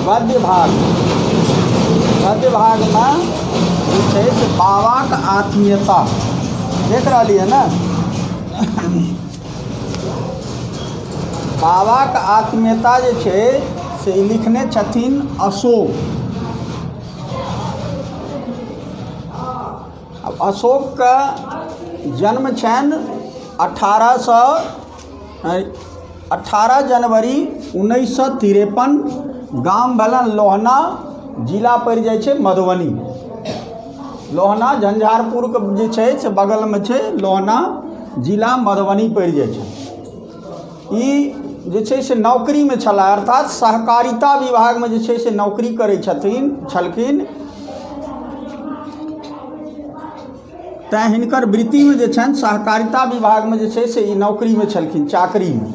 गद्य भाग। गद्य भागमे जे छै से बाबाक आत्मीयता देख रहलियै ने। बाबाक आत्मीयता जे छै से ई लिखने छथिन अशोक। आब अशोकके जन्म छनि 18 जनवरी 1953, गाम भेलनि लोहना, जिला पड़ि जाइ छै मधुबनी। लोहना झंझारपुरके जे छै से बगलमे छै लोहना, जिला मधुबनी पड़ि जाइ छै। ई जे छै से नौकरीमे छलाह, अर्थात सहकारिता विभागमे जे छै से नौकरी करै छलखिन। तैँ हिनकर वृत्तिमे जे छनि सहकारिता विभागमे जे छै से ई नौकरीमे छलखिन, चाकरीमे।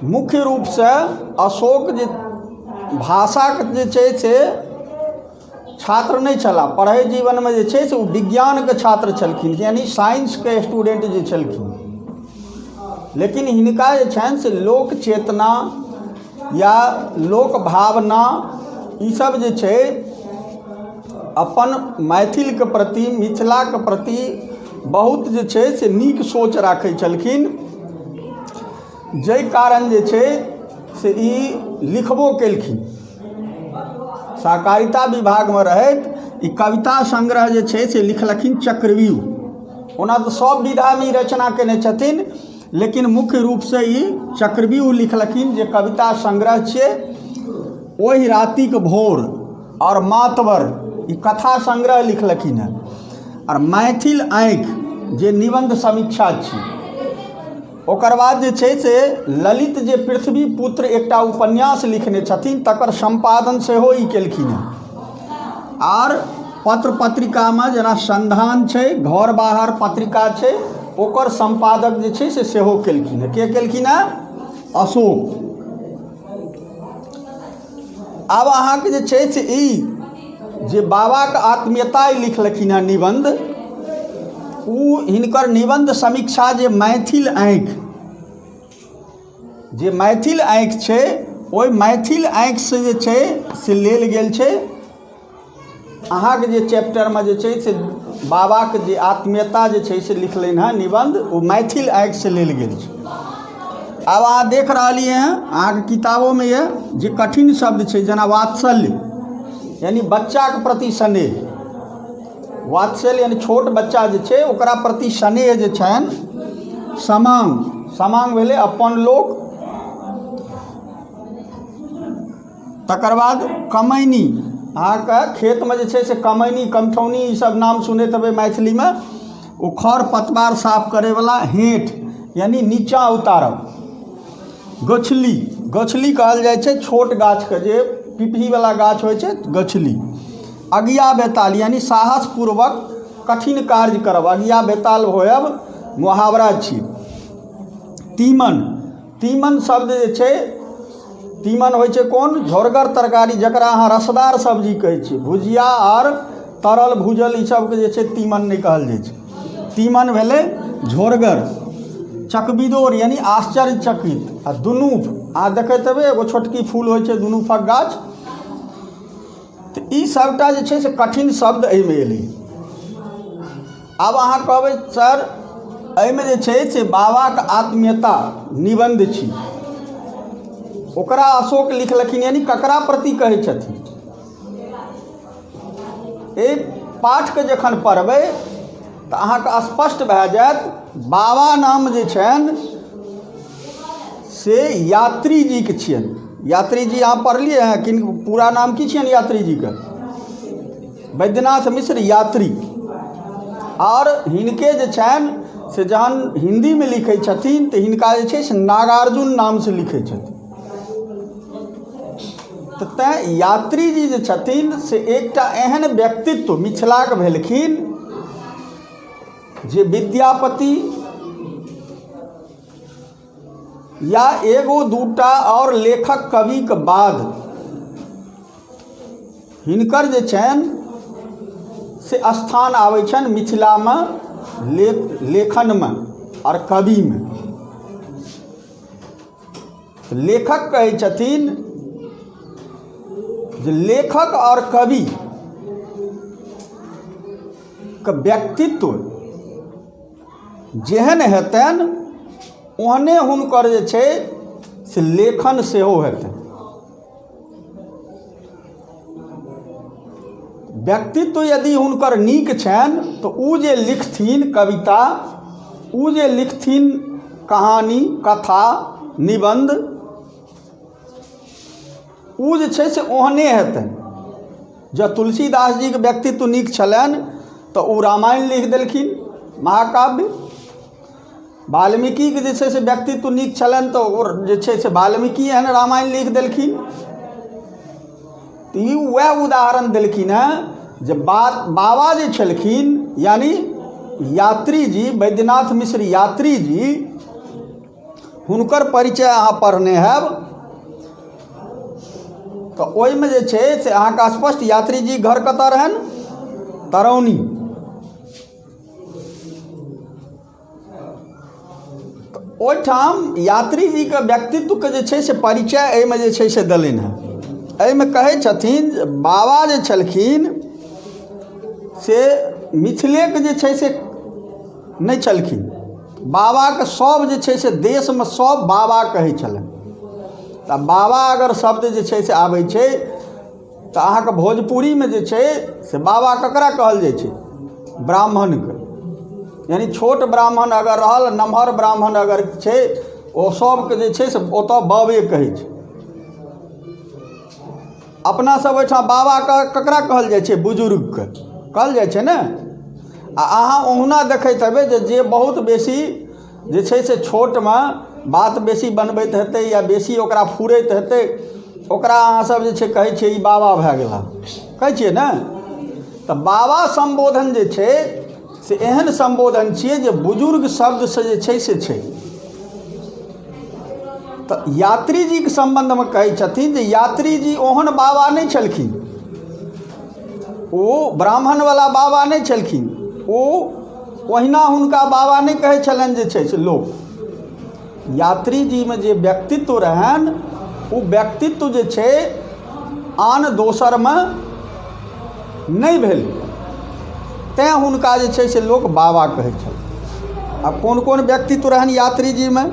मुख्य रूपसँ अशोक जे भाषाके जे छै से छात्र नहि छलाह। पढ़ै जीवनमे जे छै से ओ विज्ञानके छात्र छलखिन, यानि साइंसके स्टूडेंट जे छलखिन। लेकिन हिनका जे छनि से लोक चेतना या लोक भावना ईसब जे छै अपन मैथिलके प्रति, मिथिलाके प्रति बहुत जे छै से नीक सोच राखै छलखिन, जाहि कारण जे छै से ई लिखबो केलखिन। सहकारिता विभागमे रहैत ई कविता संग्रह जे छै से लिखलखिन चक्रव्यूह। ओना तऽ सभ विधामे ई रचना कयने छथिन, लेकिन मुख्य रूपसँ ई चक्रव्यूह लिखलखिन, जे कविता संग्रह छियै। ओहि रातिक भोर आओर मातबर ई कथा संग्रह लिखलखिन हेँ, आओर मैथिल आँखि जे निबन्ध समीक्षा छी। ओकर बाद जे छै से ललित जे पृथ्वी पुत्र एकटा उपन्यास लिखने छथिन, तकर सम्पादन सेहो ई केलखिन हेँ। आर पत्र पत्रिकामे जेना सन्धान छै, घर बाहर पत्रिका छै, ओकर सम्पादक जे छै से सेहो केलखिन हेँ। के केलखिन हेँ? अशोक। आब अहाँके जे छै से ई जे बाबाके आत्मीयता ई लिखलखिन हेँ निबन्ध, ओ हिनकर निबन्ध समीक्षा जे मैथिल आँखि, जे मैथिल आँखि छै, ओहि मैथिल आँखिसँ जे छै से लेल गेल छै। अहाँके जे चैप्टरमे जे छै से बाबाके जे आत्मीयता जे छै से लिखलनि हेँ निबन्ध, ओ मैथिल आँखिसँ लेल गेल छै। आब अहाँ देख रहलियै हेँ, अहाँके किताबोमे यए जे कठिन शब्द छै, जेना वात्सल्य यानि बच्चाके प्रति स्नेह, वात्सल्य यानि छोट बच्चा जे छै ओकरा प्रति स्नेह जे छनि। समांग, समांग भेलै अपन लोक। तकर बाद कमैनी, अहाँके खेतमे जे छै से कमैनी, कमठौनी, ईसब नाम सुनैत हेबै मैथिलीमे, ओ खर पतवार साफ करैवला। हेठ यानि नीचाँ उतारब। गछली, गछली कहल जाइ छै छोट गाछके, जे पिपहीवला गाछ होइ छै गछली। अगिया बेताल यानि साहसपूर्वक कठिन कार्य करब, अगिया बेताल होयब मुहावरा छी। तीमन, तीमन शब्द जे छै, तीमन होइ छै कोन झोरगर तरकारी, जकरा अहाँ रसदार सब्जी कहै छियै। भुजिया आर तरल भूजल ई सबके जे छै तीमन नहि कहल जाइ छै। तीमन भेलै झोरगर। चकबिदोर यानि आश्चर्यचकित। आ दुनूफ, अहाँ देखैत हेबै एगो छोटकी फूल होइ छै दुनूफक गाछ। तऽ ई सबटा जे छै से कठिन शब्द एहिमे एलै। आब अहाँ कहबै, सर, एहिमे जे छै से बाबाके आत्मीयता निबन्ध छी, ओकरा अशोक लिखलखिन, यानि ककरा प्रति कहै छथिन? एहि पाठके जखन पढ़बै तऽ अहाँके स्पष्ट भए जायत, बाबा नाम जे छनि से यात्री जीके छियनि। यात्री जी अहाँ पढ़लियै हँ कि पूरा नाम की छियनि यात्री जीके? बैद्यनाथ मिश्र यात्री। आओर हिनके जे छनि से जहन हिन्दीमे लिखै छथिन तऽ हिनका जे छै से नागार्जुन नामसँ लिखै छथिन। तऽ तैँ यात्री जी जे छथिन से एकटा एहन व्यक्तित्व मिथिलाके भेलखिन जे विद्यापति या एगो दूटा आओर लेखक कविके बाद हिनकर जे छनि से स्थान आबै छनि मिथिलामे लेखनमे आओर कविमे। लेखक कहै छथिन जे लेखक आओर कवि के व्यक्तित्व जेहन हेतनि ओहने हुनकर जे छै से लेखन सेहो हेतनि। व्यक्तित्व यदि हुनकर नीक छनि तऽ ओ जे लिखथिन कविता, ओ जे लिखथिन कहानी, कथा, निबन्ध, ओ जे छै से ओहने हेतनि। जँ तुलसीदास जीके व्यक्तित्व नीक छलनि तऽ ओ रामायण लिख देलखिन महाकाव्य। वाल्मीकिके जे छै से व्यक्तित्व नीक छलनि तऽ ओ जे छै से वाल्मीकि एहन रामायण लिख देलखिन। तऽ ई वएह उदाहरण देलखिन हेँ जे बाबा जे छलखिन यानि यात्री जी, वैद्यनाथ मिश्र यात्री जी, हुनकर परिचय अहाँ पढ़ने हैब तऽ ओहिमे जे छै से अहाँके स्पष्ट यात्री जी घर कतऽ रहनि? तरौनी। ओहिठाम यात्री जीके व्यक्तित्वके जे छै से परिचय एहिमे जे छै से देलनि हेँ। एहिमे कहै छथिन जे बाबा जे छलखिन से मिथिलेके जे छै से नहि छलखिन, बाबाके सभ जे छै से देशमे सभ बाबा कहै छलनि। तऽ बाबा अगर शब्द जे छै से आबै छै तऽ अहाँके भोजपुरीमे जे छै से बाबा ककरा कहल जाइ छै? ब्राह्मणके। यानि छोट ब्राह्मण अगर रहल, नमहर ब्राह्मण अगर छै, ओ सभके जे छै से ओतऽ बाबे कहै छै। अपना सब ओहिठाम बाबाके ककरा कहल जाइ छै? बुजुर्गके कहल जाइ छै ने। आ अहाँ ओहुना देखैत हेबै जे जे बहुत बेसी जे छै से छोटमे बात बेसी बनबैत हेतै या बेसी ओकरा फुरैत हेतै, ओकरा अहाँसभ जे छै कहै छियै ई बाबा भए गेला, कहै छियै ने। तऽ बाबा सम्बोधन जे छै से एहन सम्बोधन छियै जे बुजुर्ग शब्दसँ जे छै से छै। तऽ यात्रीजीके सम्बन्धमे कहै छथिन जे यात्रीजी ओहन बाबा नहि छलखिन, ओ ब्राह्मणवला बाबा नहि छलखिन, ओ ओहिना हुनका बाबा नहि कहै छलनि जे छै से लोक। यात्रीजीमे जे व्यक्तित्व रहनि ओ व्यक्तित्व जे छै आन दोसरमे नहि भेलै, तैँ हुनका जे छै से लोक बाबा कहै छलै। आब कोन कोन व्यक्तित्व रहनि यात्रीजीमे?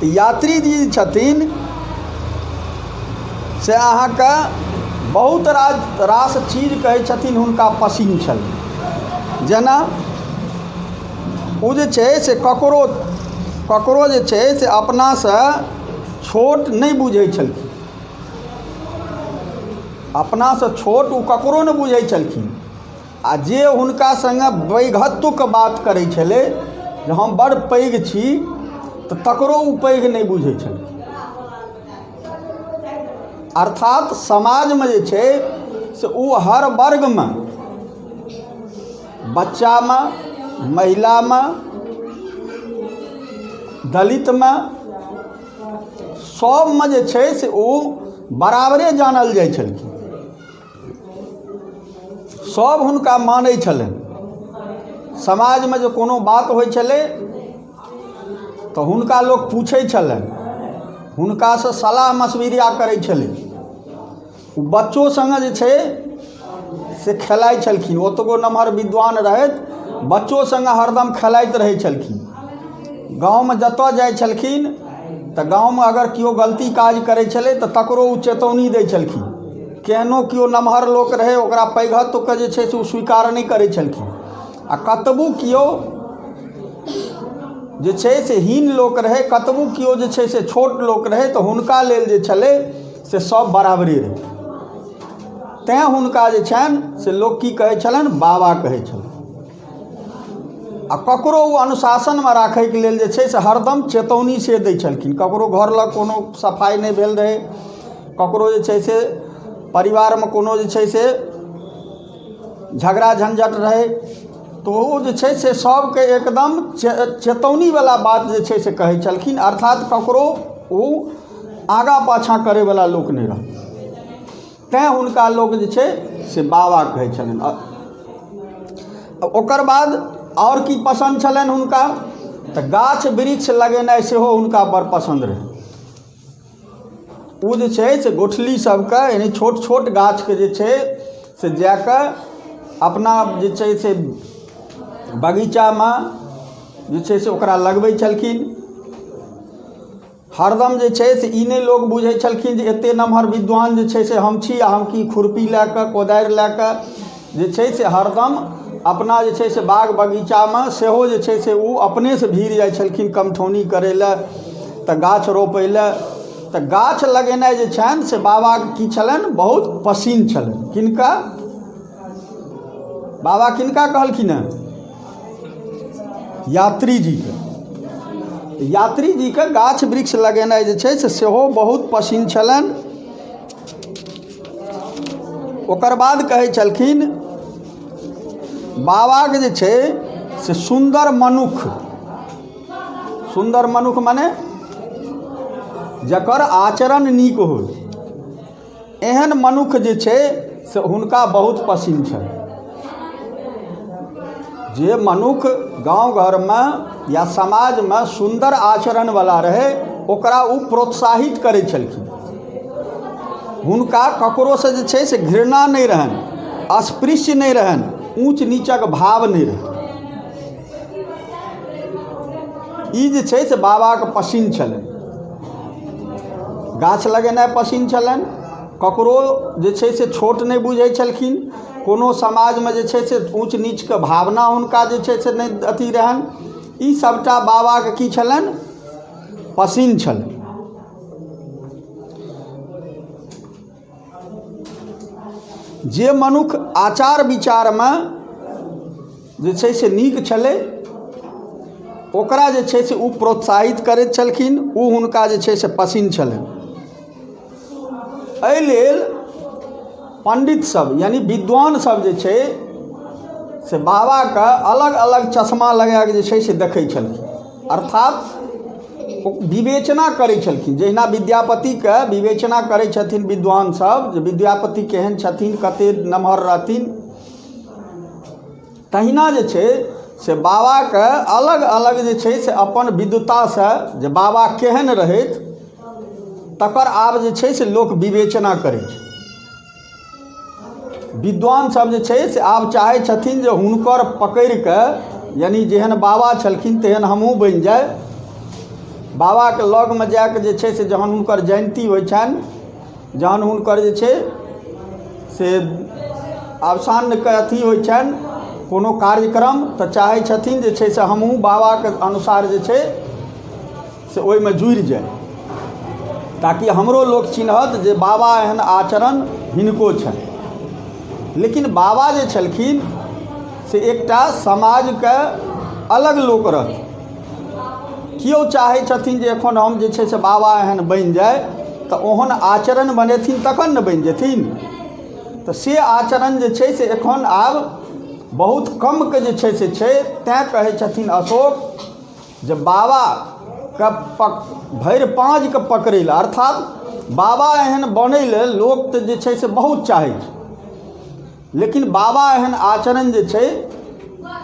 तऽ यात्रीजी जे छथिन से अहाँके बहुत रास चीज कहै छथिन हुनका पसिन्न छलनि। जेना ओ जे छै से ककरो ककरो जे छै से अपनासँ छोट नहि बुझै छलखिन, अपनासँ छोट ओ ककरो नहि बुझै छलखिन। आ जे हुनका सङ्गे पैघत्वके बात करै छलै जे हम बड़ पैघ छी, तऽ तकरो ओ पैघ नहि बुझै छलखिन। अर्थात समाजमे जे छै से ओ हर वर्गमे, बच्चामे, महिलामे, दलितमे, सभमे जे छै से ओ बराबरे जानल जाइ छलखिन। सभ हुनका मानै छलनि। समाजमे जे कोनो बात होइ छलै तऽ हुनका लोक पूछै छलनि, हुनकासँ सलाह मशविरा करै छलै। ओ बच्चो सङ्गे जे छै से खेलाइ छलखिन, ओतबो नमहर विद्वान रहथि, बच्चो सङ्गे हरदम खेलाइत रहै छलखिन। गाँवमे जतऽ जाइ छलखिन तऽ गाँवमे अगर केओ गलती काज करै छलै तऽ तकरो ओ चेतौनी दै छलखिन। केहनो केओ नमहर लोक रहै ओकरा पैघत्वके जे छै से ओ स्वीकार नहि करै छलखिन। आ कतबो केओ जे छै से हीन लोक रहै, कतबो केओ जे छै से छोट लोक रहै, तऽ हुनका लेल जे छलै से सभ बराबरे रहै। तैँ हुनका जे छनि से लोक की कहै छलनि? बाबा कहै छलनि। आ ककरो ओ अनुशासनमे राखैके लेल जे छै से हरदम चेतौनी से दै छलखिन। ककरो घर लग कोनो सफाइ नहि भेल रहै, ककरो जे छै से परिवारमे कोनो जे छै से झगड़ा झंझट रहै, तऽ ओ जे छै से सभके एकदम चेतौनीवला बात जे छै से कहै छलखिन। अर्थात ककरो ओ आगाँ पाछाँ करैवला लोक नहि रहै, तैँ हुनका लोक जे छै से बाबा कहै छलनि। ओकर बाद आओर की पसन्द छलनि हुनका? तऽ गाछ वृक्ष लगेनाइ सेहो हुनका बड़ पसन्द रहनि। ओ जे छै से गोठली सबके यानि छोट छोट गाछके जे छै से जाकऽ अपना जे छै से बगीचामे जे छै से ओकरा लगबै छलखिन। हरदम जे छै से ई नहि लोक बुझै छलखिन जे एतेक नमहर विद्वान जे छै से हम छी आ हम की खुरपी लए कऽ कोदारि लए कऽ जे छै से हरदम अपना जे छै से बाग बगीचामे सेहो जे छै से ओ अपनेसँ भिड़ जाइ छलखिन कमठौनी करै लए तऽ गाछ रोपै लए। तऽ गाछ लगेनाइ जे छनि से बाबाके की छलनि बहुत पसिन्न छलनि। किनका बाबा किनका कहलखिन हेँ? यात्री जीके। यात्री जीके गाछ वृक्ष लगेनाइ जे छै से सेहो बहुत पसिन्न छलनि। ओकर बाद कहै छलखिन बाबाके जे छै से सुन्दर मनुख, सुन्दर मनुख मने जकर आचरण नीक होइ, एहन मनुख जे छै से हुनका बहुत पसिन्न छनि। जे मनुख गाँव घरमे या समाजमे सुन्दर आचरणवला रहै ओकरा ओ प्रोत्साहित करै छलखिन। हुनका ककरोसँ जे छै से घृणा नहि रहनि, अस्पृश्य नहि रहनि, ऊँच नीचक भाव नहि रहनि। ई जे छै से बाबाके पसिन्न छलनि। गाछ लगेनाइ पसिन्न छलनि, ककरो जे छै से छोट नहि बुझै छलखिन, कोनो समाजमे जे छै से ऊँच नीचके भावना हुनका जे छै से नहि अथी रहनि। ई सभटा बाबाके की छलनि? पसिन्न छलनि। जे मनुख आचार विचारमे जे छै से नीक छलै ओकरा जे छै से ओ प्रोत्साहित करैत छलखिन, ओ हुनका जे छै से पसिन्न छलनि। एहि लेल पण्डितसभ यानि विद्वानसभ जे छै से बाबाके अलग अलग चश्मा लगाकऽ जे छै से देखै छलखिन, अर्थात ओ विवेचना करै छलखिन। जहिना विद्यापतिके विवेचना करै छथिन विद्वानसभ जे विद्यापति केहन छथिन, कतेक नमहर रहथिन, तहिना जे छै से बाबाके अलग अलग जे छै से अपन विद्वतासँ जे बाबा केहन रहथि तकर आब जे छै से लोक विवेचना करै छै। विद्वान सब जे छै से आब चाहै छथिन जे हुनकर पकड़िके यानि जेहन बाबा छलखिन तेहन हमहूँ बनि जाइ। बाबाके लगमे जाकऽ जे छै से जहन हुनकर जयन्ती होइ छनि, जहन हुनकर जे छै से अवसानके अथी होइ छनि कोनो कार्यक्रम, तऽ चाहै छथिन जे छै से हमहूँ बाबाके अनुसार जे छै से ओहिमे जुड़ि जाइ, ताकि हमरो लोक चिन्हत जे बाबा एहन आचरण हिनको छनि। लेकिन बाबा जे छलखिन से एकटा समाजके अलग लोक रहथिन। केओ चाहै छथिन जे एखन हम जे छै से बाबा एहन बनि जाइ, तऽ ओहन आचरण बनेथिन तखन ने बनि जेथिन। तऽ से आचरण जे छै से एखन आब बहुत कमके जे छै से छै। तैँ कहै छथिन अशोक जे बाबाके भरि पाँजके पकड़ै लए, अर्थात बाबा एहन बनै लए लोक तऽ जे छै से बहुत चाहै छै, लेकिन बाबा एहन आचरण जे छै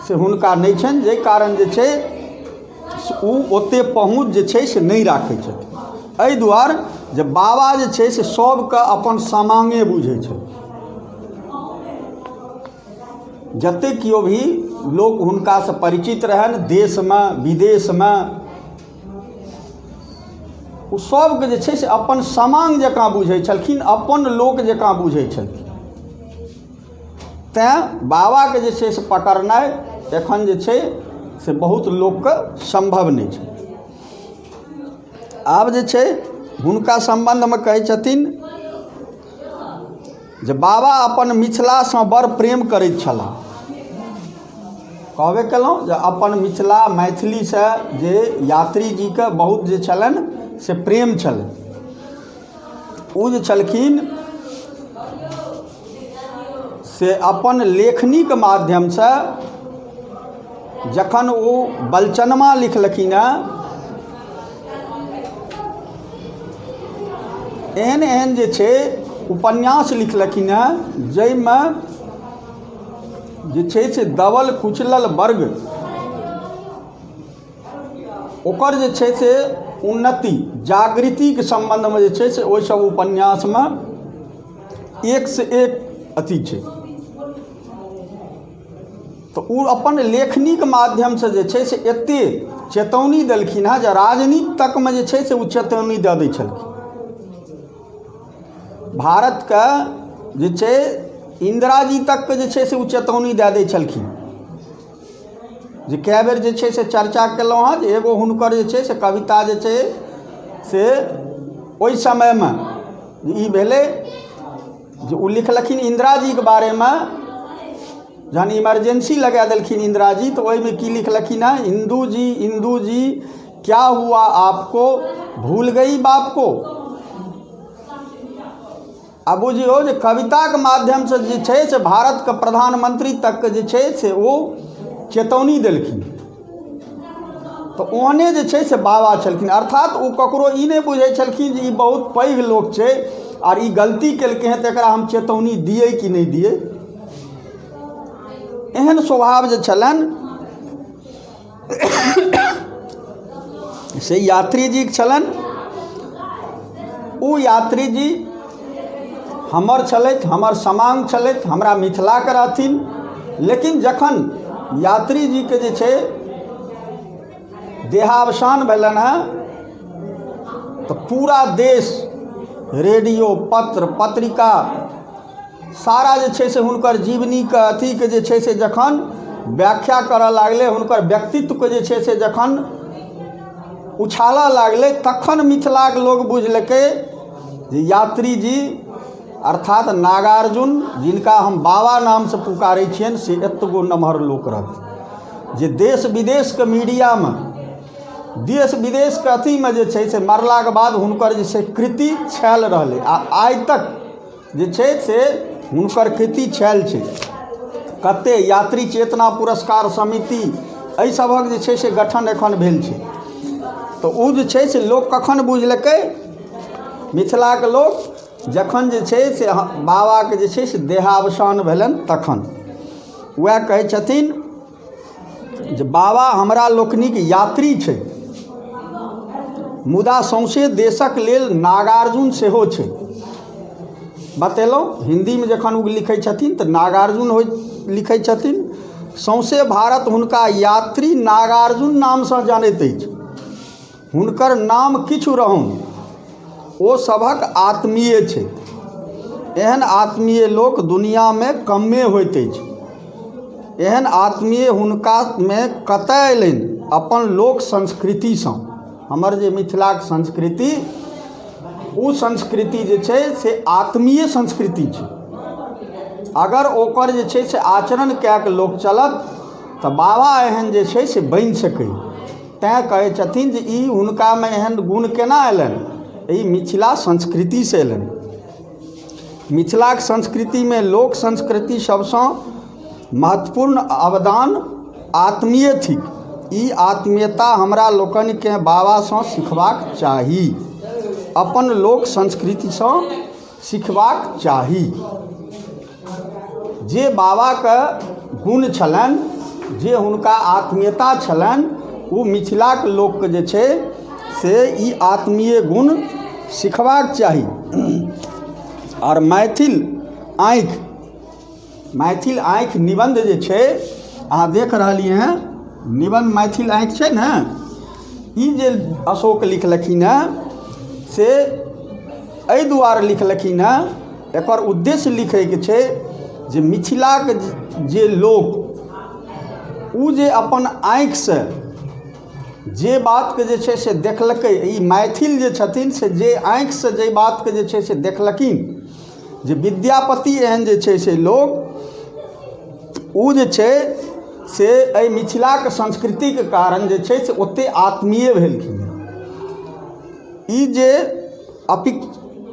से हुनका नहि छनि, जाहि कारण जे छै से ओ ओतेक पहुँच जे छै से नहि राखै छथिन। एहि दुआरे जे बाबा जे छै से सभके अपन समांगे बुझै छथिन। जतेक केओ भी लोक हुनकासँ परिचित रहनि देशमे विदेशमे, ओ सभके जे छै से अपन समांग जकाँ बुझै छलखिन, अपन लोक जकाँ बुझै छलखिन। तैँ बाबाके जे छै से पकड़नाइ एखन जे छै से बहुत लोकके सम्भव नहि छै। आब जे छै हुनका सम्बन्धमे कहै छथिन जे बाबा अपन मिथिलासँ बड़ प्रेम करैत छलाह। कहबे केलहुँ जे अपन मिथिला मैथिलीसँ जे यात्री जीके बहुत जे छलनि से प्रेम छलनि। ओ जे छलखिन से अपन लेखनीके माध्यमसँ जखन ओ बलचनमा लिखलखिन हेँ, एहन एहन जे छै उपन्यास लिखलखिन हेँ जाहिमे जे छै से दबल कुचलल वर्ग ओकर जे छै से उन्नति जागृतिके सम्बन्धमे जे छै से ओहिसभ उपन्यासमे एकसँ एक अथी छै। तऽ ओ अपन लेखनीके माध्यमसँ जे छै से एतेक चेतौनी देलखिन हेँ जे राजनीति तकमे जे छै से ओ चेतौनी दऽ दै छलखिन। भारतके जे छै इन्दिरा जी तकके जे छै से ओ चेतौनी दए दै छलखिन जे कए बेर जे छै से चर्चा केलहुँ हेँ जे एगो हुनकर जे छै से कविता जे छै से ओहि समयमे ई भेलै जे ओ लिखलखिन इन्दिरा जीके बारेमे। जहन इमरजेंसी लगा देलखिन इन्दिरा जी तऽ ओहिमे की लिखलखिन हेँ, इंदू जी इंदू जी क्या हुआ आपको भूल गई बाप को। आ बुझियौ जे कविताके माध्यमसँ जे छै से भारतके प्रधानमंत्री तकके जे छै से ओ चेतौनी देलखिन। तऽ ओहने जे छै से बाबा छलखिन, अर्थात ओ ककरो ई नहि बुझै छलखिन जे ई बहुत पैघ लोक छै आर ई गलती केलकै हँ तऽ एकरा हम चेतौनी दियै कि नहि दियै। एहन स्वभाव जे छलनि से यात्री जीके छलनि। ओ यात्री जी हमर छलथि, हमर समांग छलथि, हमरा मिथिलाके रहथिन। लेकिन जखन यात्री जीके जे छै देहावसान भेलनि हेँ तऽ पूरा देश रेडियो पत्र पत्रिका सारा जे छै से हुनकर जीवनीके अथीके जे छै से जखन व्याख्या करऽ लागलै, हुनकर व्यक्तित्वके जे छै से जखन उछालऽ लागलै, तखन मिथिलाके लोक बुझलकै जे यात्री जी अर्थात नागार्जुन, जिनका हम बाबा नामसँ पुकारै छियनि, से एतगो नमहर लोक रहथिन जे देश विदेशके मीडियामे देश विदेशके अथीमे जे छै से मरलाके बाद हुनकर जे छै कृति छायल रहलै आ आइ तक जे छै से हुनकर कृति छायल छै। कते यात्री चेतना पुरस्कार समिति एहि सभक जे छै से गठन एखन भेल छै। तऽ ओ जे छै से लोक कखन बुझलकै, मिथिलाके लोक जखन जे छै से बाबाके जे छै से देहावसान भेलनि तखन। वएह कहै छथिन जे बाबा हमरा लोकनिक यात्री छै, मुदा सौँसे देशक लेल नागार्जुन सेहो छै। बतेलहुँ हिन्दीमे जखन ओ लिखै छथिन तऽ नागार्जुन होइ लिखै छथिन। सौँसे भारत हुनका यात्री नागार्जुन नामसँ जानैत अछि। हुनकर नाम किछु रहनि, ओ सभक आत्मीय छै। एहन आत्मीय लोक दुनिआमे कमे होइत अछि। एहन आत्मीय हुनकामे कतय अयलनि? अपन लोक संस्कृतिसँ। हमर जे मिथिलाके संस्कृति, ओ संस्कृति जे छै से आत्मीय संस्कृति छै। अगर ओकर जे छै से आचरण कए कऽ लोक चलत तऽ बाबा एहन जे छै से बनि सकैए। तैँ कहै छथिन जे ई हुनकामे एहन गुण केना अयलनि? ई मिथिला संस्कृतिसँ अयलनि। मिथिलाके संस्कृतिमे लोक संस्कृति सभसँ महत्वपूर्ण अवदान आत्मीय थिक। ई आत्मीयता हमरा लोकनिकेँ बाबासँ सिखबाक चाही, अपन लोक संस्कृतिसँ सिखबाक चाही। जे बाबाके गुण छलनि, जे हुनका आत्मीयता छलनि, ओ मिथिलाके लोकके जे छै से ई आत्मीय गुण सिखबाक चाही। आओर मैथिल आँखि, मैथिल आँखि निबन्ध जे छै अहाँ देख रहलियै हँ, निबन्ध मैथिल आँखि छै ने, ई जे अशोक लिखलखिन हँ से एहि दुआरे लिखलखिन हँ, एकर उद्देश्य लिखैके छै जे मिथिलाके जे लोक ओ जे अपन आँखिसँ जे बातके जे छै से देखलकै, ई मैथिल जे छथिन से जे आँखिसँ जे बातके जे छै से देखलखिन जे विद्यापति एहन जे छै से लोक ओ जे छै से एहि मिथिलाके संस्कृतिके कारण जे छै से ओतेक आत्मीय भेलखिन। ई जे अपिक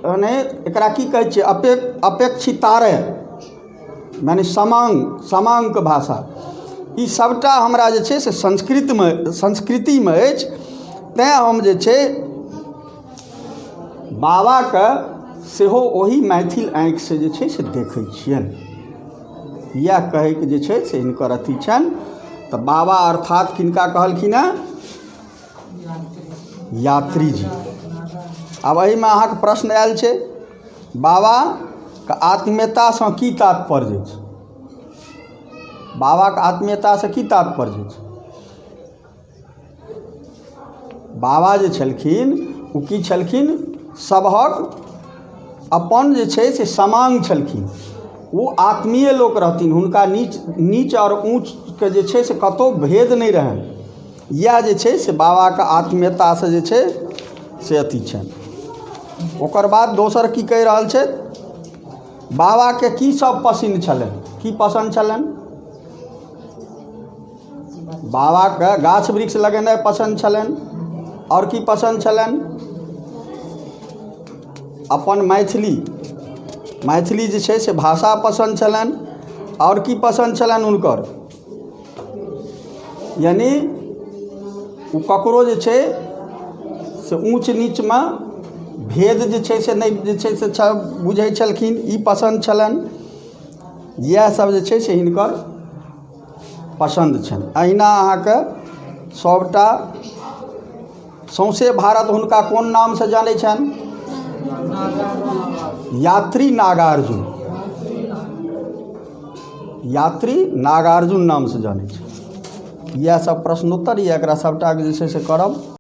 मने एकरा की कहै छियै, अपेक्षितारय मने समाङ्ग, समाङ्गके भाषा, ई सबटा हमरा जे छै से संस्कृतमे संस्कृतिमे अछि। तैँ हम जे छै बाबाके सेहो ओही मैथिल आँखिसँ जे छै से देखै छियनि। इएह कहैके जे छै से हिनकर अथी छनि। तऽ बाबा अर्थात किनका कहलखिन हेँ? यात्री जी। आब एहिमे अहाँके प्रश्न आयल छै, बाबाके आत्मीयतासँ की तात्पर्य अछि? बाबाके आत्मीयतासँ की तात्पर्य अछि? बाबा जे छलखिन ओ की छलखिन? सभक अपन जे छै से समाङ्ग छलखिन। ओ आत्मीय लोक रहथिन, हुनका नीच नीच आओर ऊँचके जे छै से कतहु भेद नहि रहनि। इएह जे छै से बाबाके आत्मीयतासँ जे छै से अथी छनि। ओकर बाद दोसर की कहि रहल छथि? बाबाके की सब पसिन्न छलनि? की पसन्द छलनि बाबाके? गाछ वृक्ष लगेनाइ पसन्द छलनि। आओर की पसन्द छलनि? अपन मैथिली, मैथिली जे छै से भाषा पसन्द छलनि। आओर की पसन्द छलनि हुनकर? यानि ओ ककरो जे छै से ऊँच नीचमे भेद जे छै से नहि जे छै से बुझै छलखिन, ई पसन्द छलनि। इएहसभ जे छै से हिनकर पसन्द छनि। अहिना अहाँके सभटा सौँसे भारत हुनका कोन नामसँ जानै छनि? यात्री नागार्जुन। यात्री नागार्जुन नामसँ जानै छै। इएहसभ प्रश्नोत्तर यए, एकरा सभटाके जे छै से करब।